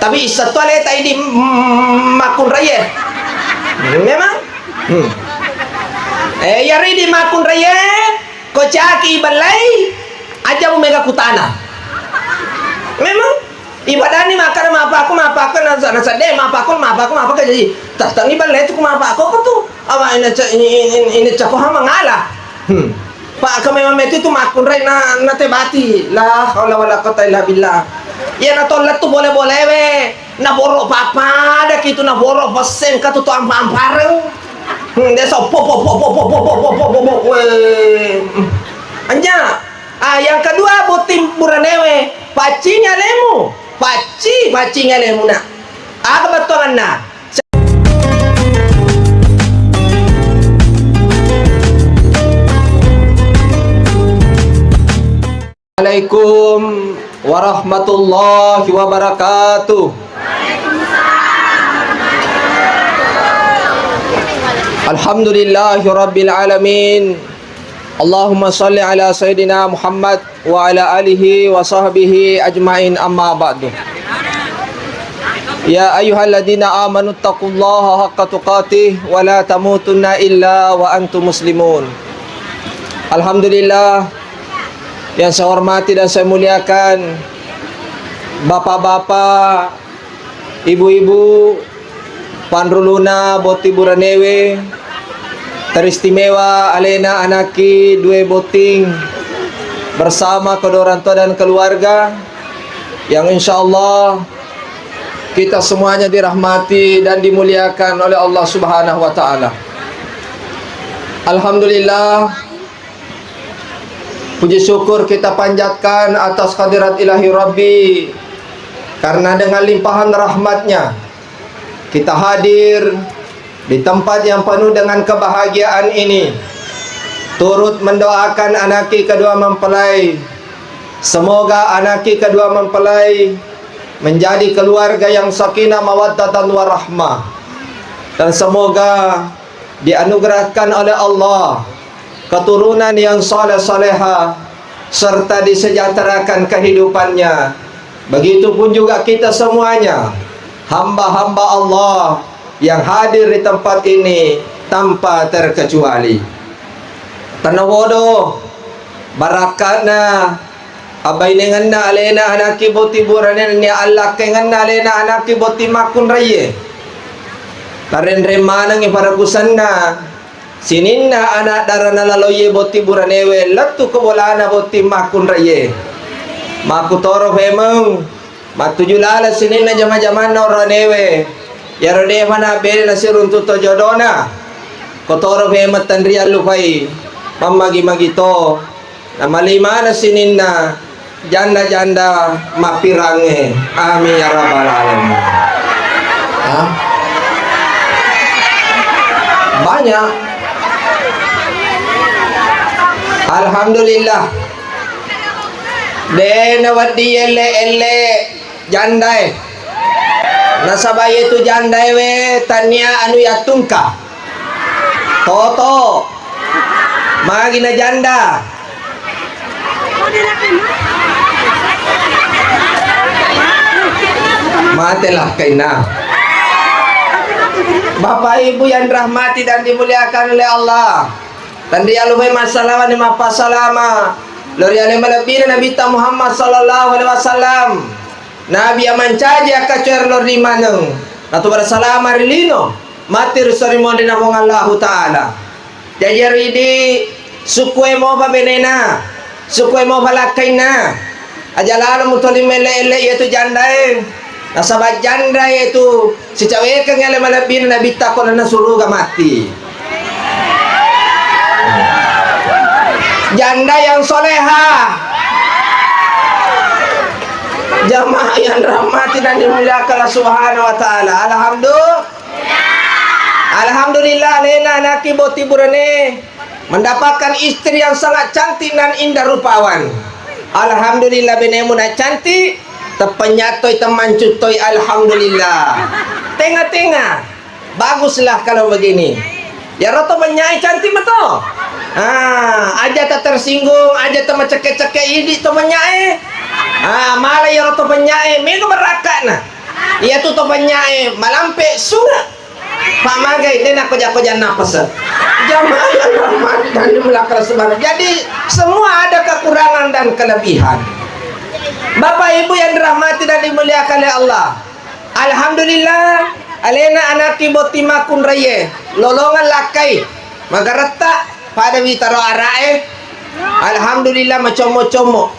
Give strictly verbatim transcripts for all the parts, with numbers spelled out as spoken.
Tapi isseng to aleta idi, mm, makkunraie. Memang. Hmm. Eh, iyaro idi makkunraie, ko caki ibellai, aja mu mega kutana. Memang. Ibadani makkada mapakko, mapakko, nasa-, nasadde mapakko, mapakko, mapakko, jadi tettengi belle tu ku mapakko ko tu. Awa ina ce-, ini, ini, ini cako ha mangala. Hmm. Pak, ke memang metu tu makkunrai na, na tebati. La haula wala quwata illa billah. Iya na tollet tu bole-bolewe. Na boro papada kitu, na boro pesen ka tu, tu ampa-ampareng. Hmm, desa po, po, po, weh. Anja. Ah, yang kedua, botting buranewe, paccingi alemu. Pacci, paccingi alemu, nak. Aga bettuanganna? Assalamualaikum warahmatullahi wabarakatuh. Alhamdulillahi rabbil alamin. Allahumma salli ala sayyidina Muhammad wa ala alihi wa sahbihi ajmain, amma ba'du. Ya ayyuhalladzina amanu taqullaha haqqa tuqatih wa la tamutunna illa wa antum muslimun. Alhamdulillah, yang saya hormati dan saya muliakan bapak-bapak, ibu-ibu, panruluna botting buranewe, teristimewa alena anakki due botting bersama kedua orang tua dan keluarga yang insya Allah kita semuanya dirahmati dan dimuliakan oleh Allah Subhanahu wa Ta'ala. Alhamdulillah, puji syukur kita panjatkan atas hadirat Ilahi Rabbi, karena dengan limpahan rahmatnya, kita hadir di tempat yang penuh dengan kebahagiaan ini. Turut mendoakan anakki kedua mempelai. Semoga anakki kedua mempelai menjadi keluarga yang sakinah mawaddah dan warahmah. Dan semoga dianugerahkan oleh Allah keturunan yang saleh-saleha serta disejahterakan kehidupannya. Begitupun juga kita semuanya, hamba-hamba Allah yang hadir di tempat ini tanpa terkecuali. Tennawodo barakatna abbainengenna alena anakki botting burane nennia allakkengenna alena anakki botting makkunraie. Tarenreng manengngi parakusanna sininna anak darana laloie botting buranewe lettu ke bolana botting makkunraie. Makkutoro femeng mattuju laleng sininna jama-jamanna oranewe. Iyaro defa nabbere nasiruntu to jodona. Kotoro femeng tenriang lupai mammagi-magi to. Namalai maneng sininna janda-janda mappirangnge. Amin ya rabbal alamin. Hah? Banyak. Alhamdulillah. De nawedding elle-elle jandae. Nasaba iyetu jandae we tania anu yattungka. Toto. Magi na janda. Mate lakkainna. Bapak Ibu yang rahmati dan dimuliakan oleh Allah. Tenriang lupai massalawa ni mappasalama lao ri ale malebbina Nabitta Muhammad sallallahu alaihi wasallam. Nabi yang mancaji akkacoer lao ri maneng, natu bersalama ri lino, matti ri sorimonrinna Puang Allahu Ta'ala. Jaji ero idi sukkue mopa benena, sukkue mopa lakkainna. Aja lalo mutoli melle-elle iyetu jandae. Nasaba jandae tu sicawekeng ale malebbina Nabitta ko lalenna suruga matti. Janda yang soleha. Jamaah yang rahmati dan dimuliakan Allah Subhanahu wa Ta'ala. Alhamdulillah. Alhamdulillah, alena anakki botting burane mendapatkan istri yang sangat cantik dan indah rupawan. Alhamdulillah, benemu na cantik, teppenyattoi, temmancuttoi, alhamdulillah. Tenga-tenga. Baguslah kalau begini. Iyaro to penyae cantik meto. Ah, aja tak tersinggung, aja tak mecekke-cekke idi to penyae. Ah, malah iyaro to penyae mega berakkana. Iyatu to pennyae malampe sura. Pak magai dena koja-koja napas. Jamaah yang rahmati dan dimuliakan Allah Subhanahu. Jadi semua ada kekurangan dan kelebihan. Bapak Ibu yang dirahmati dan dimuliakan oleh Allah. Alhamdulillah, alena anakki botting makkunraie, lolongang lakkai, magaretta, pada witaro arae. Alhamdulillah, macommo-commo.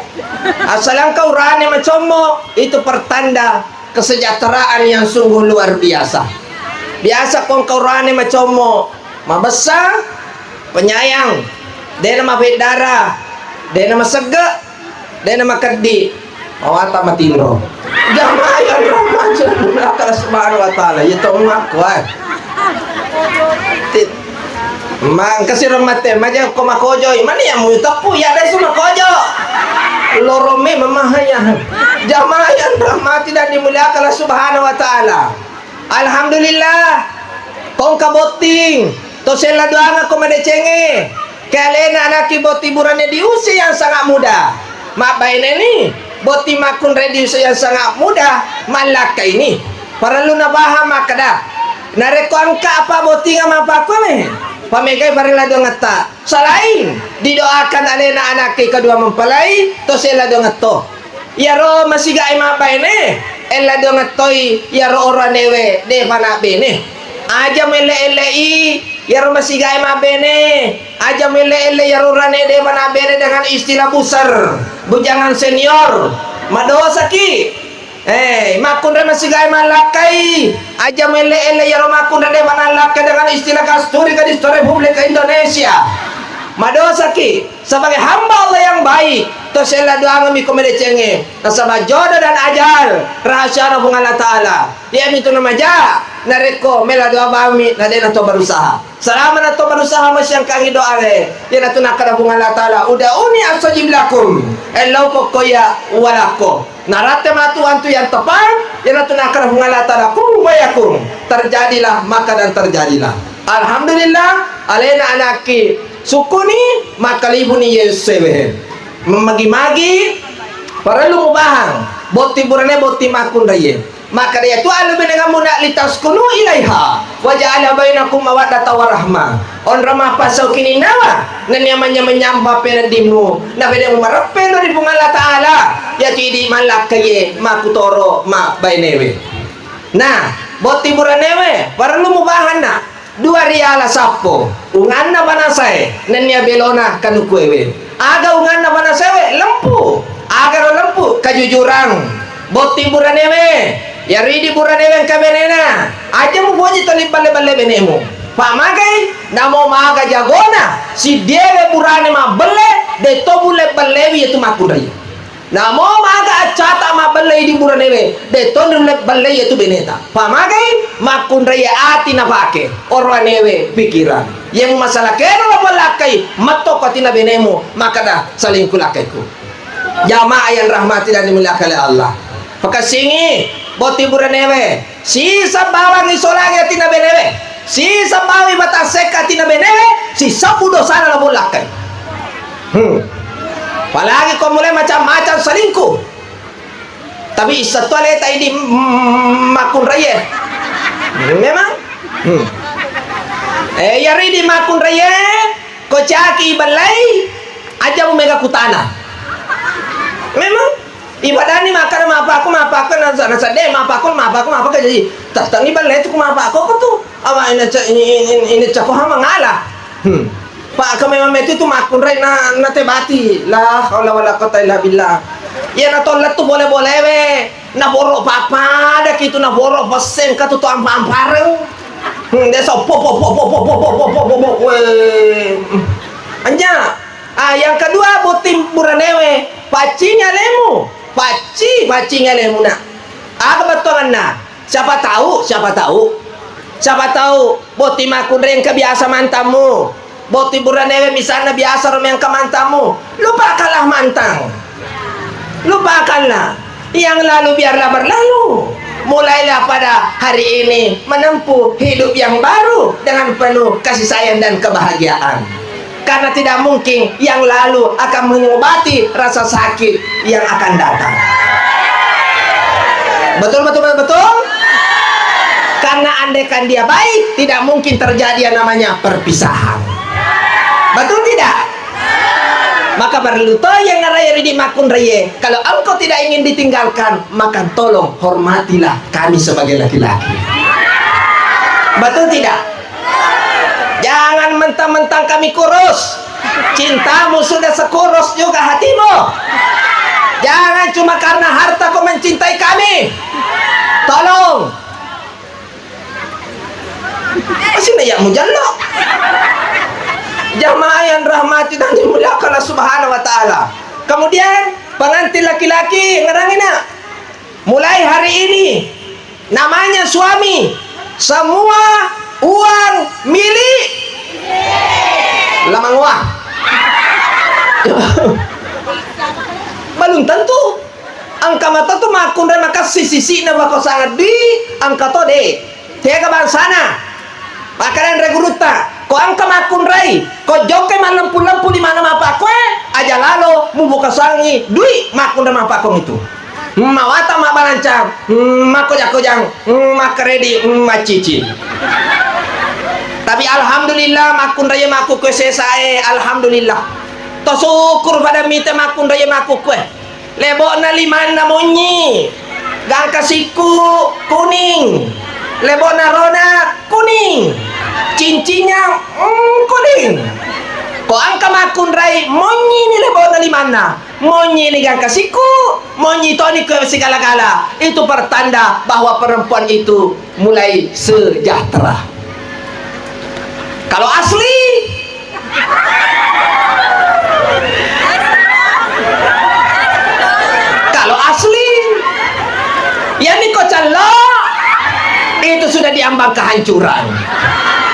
Assalangka urane macommo, itu pertanda kesejahteraan yang sungguh luar biasa. Biasa kongka urane macommo, mabessa, penyayang, dena mafeddara, dena masegge, dena makeddi, mawata matinro. Jamaah yang dirahmati Allah Subhanahu wa Ta'ala, iya to makku, eh. Ti-, mangkasi remmate, maja ko makojoi, mani yang mau teppu, ya ada semua kojo. Lorome memahaya. Jamaah yang dirahmati dan dimuliakan Allah Subhanahu wa Ta'ala. Alhamdulillah, kongka botting, to sella doangako madecengnge, ke alena anakki botting burane di usia yang sangat muda. Mabbaineni, botting makkunrai di usia yang sangat muda, mallakkaini. Parellu napahang makkeda, narekko engka apa bottinga mapakkuame, pamegai parella doangetta. Selain didoakan alena anakki kedua mempelai, to sella doangetto. Iyaro masigae mabbaine, ella doangettoi iyaro oranewe depa nabbene. Aja muelle-elle'i iyaro masigae mabbene, aja muelle-elle iyaro orane depa nabbene dengan istilah buser, bujangan senior. Madosaki. Eh, makkunrai masigae mallakkai, aja muelle-elle iyaro makkunrai depa nallakkai dengan istilah kasturi gadis to Republik Indonesia. Madosaki. Sebagai hamba Allah yang baik, to sella doangeng mi ko madecengnge. Nasaba jodoh dan ajal rahasiana Puang Allah Ta'ala. Iyamitu namaja, narekko mela doa bawammi, na de'na to berusaha. Selama na to berusaha, masiangkangi doae. Iyanatu nakkeda Puang Allah Ta'ala, "Ud'uni astajib lakum." Ellau kokkoya walakko. Naratte matu antu yang tepat, iyanatu nakkeda Puang Allah Ta'ala, "Kun fayakun." Terjadilah maka dan terjadilah. Alhamdulillah, alena anakki sukkuni, makkalibuni Yesus sewe. Magi-magi parellu mubahang botting burane, botting makkunraie. Makkeda, "Iyatu allu benengammu na litaskunu ilaiha, wa ja'ala bainakum mawaddata wa rahmah." Onrong mappasau kininnawa, nennia manyameng-nyameng pappeneddimmu, na bedemu mareppe lo ri Puang Allah Ta'ala. Iyatu idi mallakkaie makkutoro mabbainewe. Nah, botting buranewe parellu mubahanna. Dua riala sappo, unganna panasae, nennia belona kanukuewe. Aga unganna panasaewe? Lempu. Agaro lempu? Kajujurang. Botting buranewe, yaridi buranewe engka benena, aja mupoji toli balle-balle benemu. Pamagai, namo maga jagona, siddiewe burane mabbelle, de to bulle ballewi yetu makkunrai. Namo maga accata mabbellei idi buranewe, de to nulle bellei yetu beneta. Pamagai makkunraie ati napake, oranewe pikirang. Yang masalah kena lapallakkai, metto ko atina benemu, makkeda selingkuh lakkaiku. Jamaah yang rahmati dan dimuliakan oleh Allah. Pakassingi botting buranewe, siseng bawang isolangi atinna benewe, siseng bawang ibatassekka atinna benewe, sisebbu dosana lapallakkai. Hmm. Apalagi ko mulai macam-macam selingkuh. Tapi isseng to aleta idi, mm, makkunraie. Memang. Hmm. Eh, iyaro idi makkunraie, ko caki ibellai, aja mu mega kutana. Memang. Ibadani makkeda mapakku, mapakku, nasa-, nasadde mapakku, mapakku, mapakku, jadi tatangi belle tu ku mapakku ko tu. Awa ina ca-, ini, ini, ini cako ha mangala. Hmm. Pak, ko memang metu tu makkunrai na, na tebati. La haula wala quwata illa billah. Iya na tollet tu bole-bolewe. Na boro papada kitu, na boro pesseng ka tu, tu ampa-ampareng. Hmm, desa po, po, po. Weh. Anja. Ah, yang kedua, botting buranewe, paccingi alemu. Pacci, paccingi alemu, nak. Aga bettuanganna? Siapa tahu, siapa tahu. Siapa tahu, botting makkunrai engka biasa mantammu. Botting buranewe misalna biasa ro mengka mantammu. Lupakanlah mantan. Lupakanlah. Yang lalu biarlah berlalu. Mulailah pada hari ini menempuh hidup yang baru dengan penuh kasih sayang dan kebahagiaan. Karena tidak mungkin yang lalu akan mengobati rasa sakit yang akan datang. Betul, betul, betul, betul? dia baik, tidak mungkin terjadi yang namanya perpisahan. Betul tidak? Maka perlu to yang ngaraya ridi makkunraie. Kalau engkau tidak ingin ditinggalkan, maka tolong hormatilah kami sebagai laki-laki. Betul tidak? Jangan mentang-mentang kami kurus, cintamu sudah sekurus juga hatimu. Jangan cuma karena harta kau mencintai kami. Tolong. Masih na iya mujallo. Jamaah yang rahmati dan dimuliakan Allah Subhanahu wa Ta'ala. Kemudian, pengantin laki-laki, ngerangina. Mulai hari ini, namanya suami, semua uang milik lamangoa. Belum tentu. Engka mato tu makkunrai makessing sisi'na bako sangaddi, engka to de. Tega bangsana. Makkedai anre gurutta, ko engka makkunrai, ko jokkai mallempu-lempu di mana mapakkoe, aja lalo mubuka sangi dui makkunrai mapakkong itu. Mawata mabbalancang, makkoja-kojang, makkaredi, macicing. Tapi alhamdulillah makkunrai makkukkue sesae, alhamdulillah. To syukur pada mite makkunrai makkukkue. Lebo'na limanna monyi, gangka sikku kuning, lebo'na rona kuning, cincinnya, mm, kuning. Ko engka makkunrai, monyini lebo'na limanna, monyini gangka sikku, monyi toni ke segala-gala. Itu pertanda bahwa perempuan itu mulai sejahtera. Kalau asli, kalau asli, ya niko callo, itu sudah diambang kehancuran.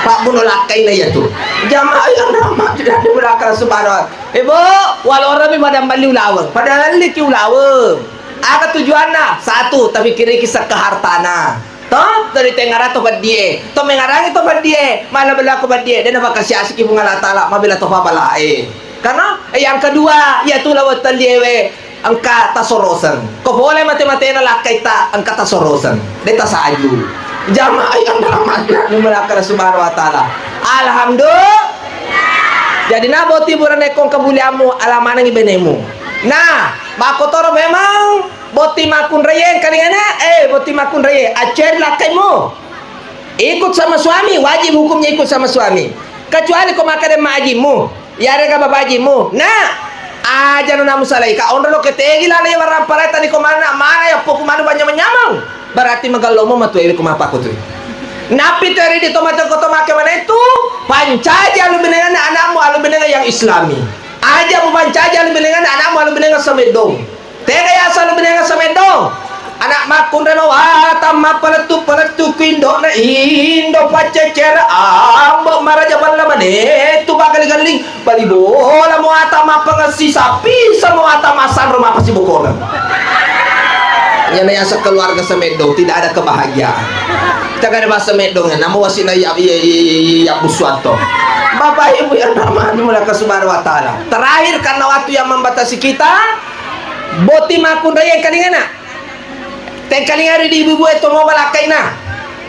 Pak Buno Lakkaina ya tuh. Jamaah yang rahmat tidak di belakang subhanahu wa. Ibu, walorami madamballi ulaweng. Padahal liki ulaweng. Aga tujuanna? Satu, tapi kiriki sekka hartana. To, dari tengara to peddie, to mengarangi to peddie, mana bela ko peddie, dena bakasiasiki Puang Allah Taala, mabela to pabalae. Karena, eh, yang kedua, iya tu lawat telliewe, engka tasoroseng. Ko pole mate-matena lakkaita, engka tasoroseng. De tasaju. Jamaah yang rahmati Allah Subhanahu wa Ta'ala. Alhamdulillah. Jadi, na boti burane kong kebuliamu, ala manengi benemu. Nah, makkotoro memang Botting makkunraie engkalingana, eh, botting makkunraie, acceri lakkaimu. Ikut sama suami, wajib hukumnya ikut sama suami. Kecuali ko makkeda ma ajimmu, iyarega baba ajimmu, na, aja no namu salaika, onro lo ketegi lalo iya warampalai tani ko mana, mana ya poku manu banyamang-nyamang. Berarti magellomo matu ewe ko mapakutui. Nappi tu eri di to macam koto make mana itu, pancaji alu benengan anakmu, alu benengan yang islami. Aja mu pancaji alu benengan anakmu, alu benengan semeddong. Tega yaseng alu benengang semeddong? Anak makkunrai mawatang mappalettu-palettu ku indo'na, indo paccecere, ambo maraja balla manetu paggalling-galling, bali bola muata mappangessi sapi, samuata massanro mappasibokongeng. Iyana yaseng keluarga semeddong, tidak ada kebahagiaan. Kita kan bahasa semeddong ya, namo wasina ya, ya, ya, ya, ya, ya, busuanto. Bapak Ibu yang rahmati Allah Subhanahu wa Ta'ala. Terakhir, karena waktu yang membatasi kita, Botting makkunraie engkalingana. Tengkalinga ridi ibu-ibu e to mo malakkaina.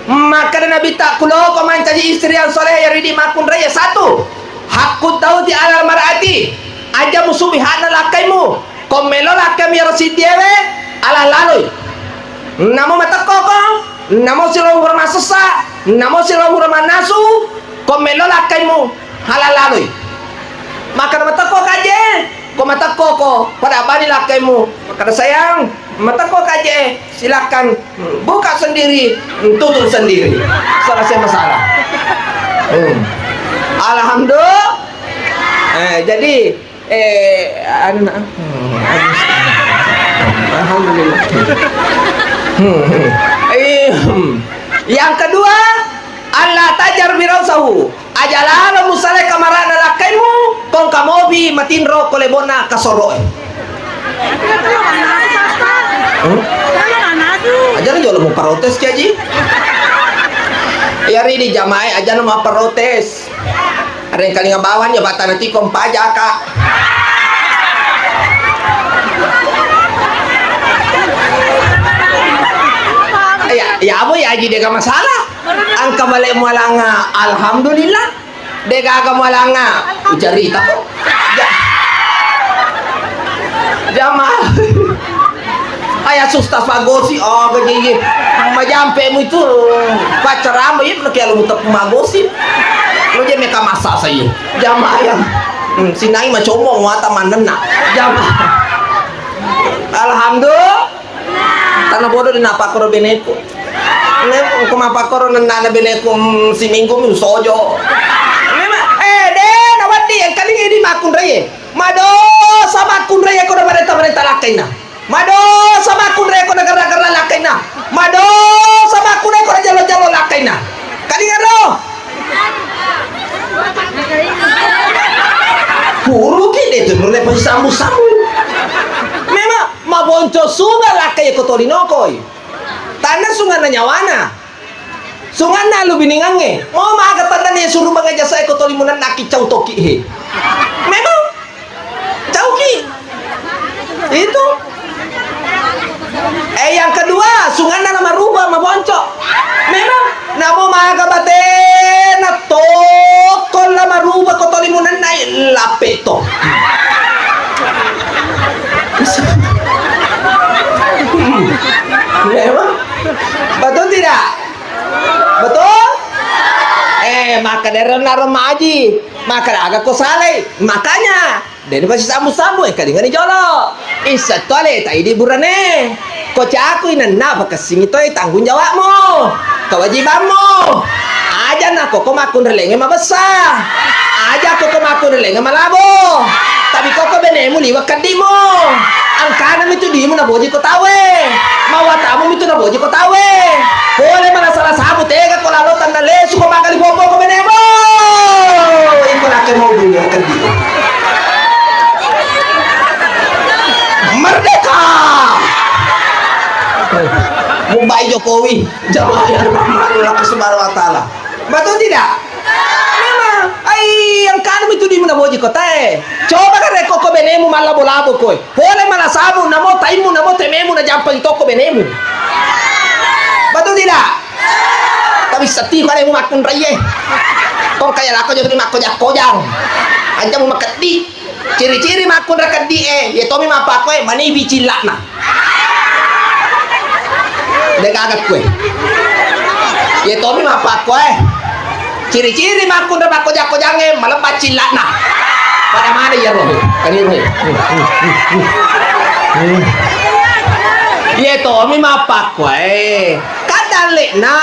Makkeda Nabitta, kuloko mancaji istri yang soleh yang ridi makkunraie. Satu, haqqu zauji alal mar'ati. Aja musubbi hakna lakkaimu. Ko melo lakkaimu iyaro siddiewe, ala laloi. Namo matekkoko, namo silo hura masessa, namo silo hura mannasu, ko melo lakkaimu, ala laloi. Makkeda matekko kaje, ko matekko ko, pada bani lakkaimu. Makkeda sayang, matekko kaje, silakan buka sendiri, tutup sendiri. Selesai masalah. Hmm. Alhamdulillah. Eh, jadi, eh, anu, nah. Hmm, alhamdulillah. Hmm, hmm. Eh, hmm. Yang kedua, Allah tajar birausahu. Aja lalo musalai kamarana lakkaimu, kong kamobi matinro ko lebonna kasoroe. Hmm? Aja lo jolo mu protes, Ki Haji. Ya, ri di jamae aja lo mau protes. Ada yang kalinga bawang ya, batana tikong pajaka. Ya, ya, apa ya, Haji, dia gak masalah. Engka bale mualanga, alhamdulillah. De gaga mualanga, ucarita ko. Ja-, jamaah. Aya susta pagosi, oh, gaji. Majampe mu itu, pacarama, iya, pernah kialu mutep magosi. Lo je meka masa saya. Jamaah ya. Hmm, sinai macomong, wata manenna. Jamaah. Alhamdulillah. Tana bodo di napakkoro beneku. Ne, ko mapakkoro nennana beneku, mm, siminggu mi usojo. Memang, eh, de, nawaddi engkalinga idi makkunraie. Madosa makkunraie ko na marenta-marenta lakkainna. Madosa makkunraie ko na gerra-gerra lakkainna. Madosa makkunraie ko na jalo-jalo lakkainna. Kalingaro. Puruki de tu nure pasti sambu-sambu. Memang Mabonco sunga lakkai ko tolinokoi. Tanna sunganna nyawana. Sunganna lu biningangnge. Mo maga tanna ne suru mangaja sae ko tolimunanna ki cau toki he. Memang cauki. Itu. Eh, yang kedua, sunganna la maruba mabonco. Memang namo maga batena tokko la maruba ko tolimunanna lape to. Memang. Betul tidak? Betul? Eh, maka dari naro maji, maka raga ko salai. Makanya, deni pasti sambu-sambu, eh, kalingani jolo. Issa to ale tai di burane. Ko cakui nenna pakessingi toi tanggung jawabmu, kewajibanmu. Aja na koko makkunrelenge mabessa. Aja koko makkunrelenge malabo. Tapi koko benemu liwa keddimu. Angkana mitu dimu naboji ko tawe. Mawatamu mitu naboji ko tawe. Pole malasa-lasamu tega ko lalo tanna lesu ko magali popo ko benemu. Iko nakke mau dunia keddi. Merdeka. Mubai Jokowi. Jamaah yang dirahmati Allah Subhanahu wa Ta'ala. Betul tidak? Memang. Ai, yang kanu itu di mana boji kota eh. Coba kan reko ko benemu malabo-labo koe. Pole malasamu, namo taimu, namo tememu, na jampang toko benemu. Betul tidak? Tapi seti pada mu makkunraie. Kong kaya lako jadi makko jakko jang. Aja mu makeddi. Ciri-ciri makkunra keddi e, ye tomi mappakkoe manibi cilla'na. De gaga kue. Ye tomi mappakkoe. Ciri-ciri makkunra makkoja-kojangnge malebba cilla'na. Pada mana ya roh? Kani roh. Ye tomi mappakkoe. Kadalle'na.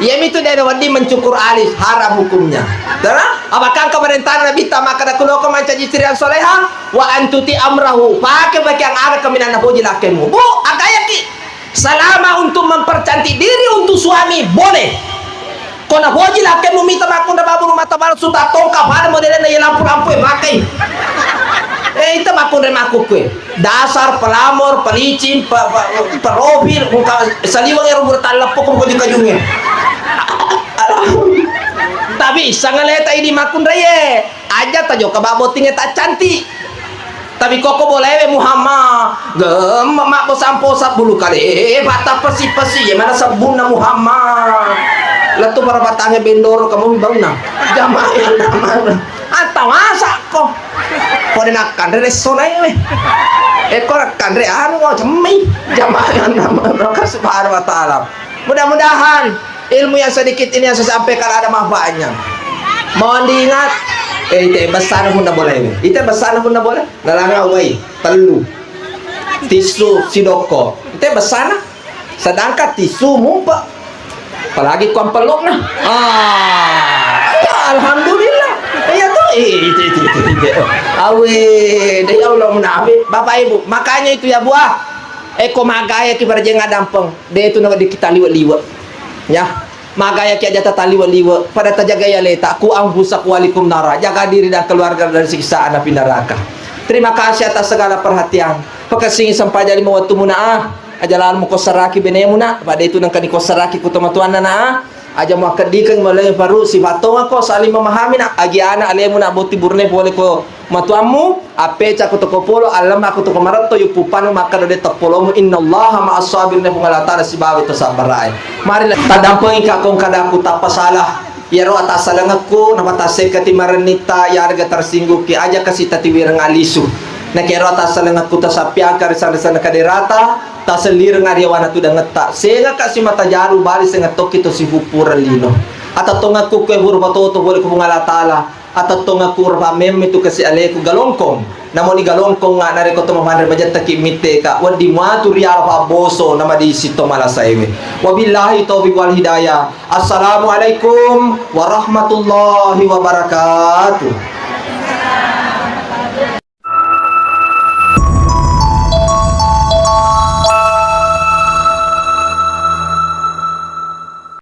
Iyamitu de' nawedding mencukur alis, haram hukumnya. Tara? Apakah engka parentana Nabitta makkeda, "Kunoko mancaji istri yang soleha, wa antuti amrahu." Pake bagian aga kaminang napoji lakkemu. Bu, agayaki. Selama untuk mempercantik diri untuk suami, boleh. Ko napoji lakkemu mita makkunra babu rumah tangga palsu, tattongka pada modelna iya lampu-lampu e pakai. Eh, ita makkunra makkukue. Dasar pelamor, pelicin, pe-, pe-, perofil, engka saliweng ero burung talleppo ko kaju-kajungnge. Tapi isseng aleta idi makkunraie, aja tajoka ba bottingnge taccanti. Tapi koko bolewe Muhammad, gem mabbo sampo sabbulu kale, eh, batta pesi-pesi, ye mana sebbunna Muhammad. Lettu parapatangnge bendoro kamu baunna. Jamaah yang mana? Atta masakko. Pole nakkanre resso naewe. Eko nakkanre anu mau cemmi. Jamaah nama Subhanahu wa Ta'ala. Mudah-mudahan ilmu yang sedikit ini yang saya sampaikan ada manfaatnya. Mohon diingat. Eh, ite besana punna boleh. Ite besana punna boleh. Nalanga wai tellu. Tisu sidokko. Ite besana. Sedangkan tisu mumpa. Apalagi ku ampelokna. Ah, ya, alhamdulillah. Iya tuh, eh, itu, itu, itu, itu. Awe, deh, ya Allah, menabe. Bapak Ibu, makanya itu ya, Bu, ah. Eko magaya ki parjeng adampeng. Deh, itu nama dikita liwe-liwe. Ya. Magaya ki aja tata liwe-liwe. Pada tajagai aleta. Ku anfusakum wa ahlikum nara. Jaga diri dan keluarga dari siksaan api neraka. Terima kasih atas segala perhatian. Pakessingi sempajang lima wettumuna, ah. Aja lalo mukossaraki benemu, nak. Pada itu nengka nikossaraki ku tomatoanna, nak. Aja muakkeddikeng malai paru sifattonga ko saling memahami, nak. Agi anak alemu, nak, botting burne pole ko Matuammu, appeca ko toko polo, allamma ko toko maretto, yuppu panu makkeda de teppolomu, innallaha ma'as sabirin, Puang Allah Ta'ala sibawa to sabbarae. Mari la-, taddampengika kong kadaku tappa salah. Iyaro atassalengekku, napatassekkati marennitta, yarega tersinggukki, aja kasi tatiwireng alisu. Nakero atassalengekku tasappiangka ri sanre-sanre kaderata, tasellireng ariawana tudangetta. Sengaka simata jaru bali sengettokki to sihuppureng lino. Atattongekku kue huru patoto pole ko Puang Allah Ta'ala. Atattongekku ro pammemmi tu kasi aleku galongkong. Namoni galongkongnga narekko to mamanre majettaki mitteka, wedding muatu riala pabboso namadisi to malasaewe. Wabillahi taufiq wal hidayah. Assalamualaikum warahmatullahi wabarakatuh.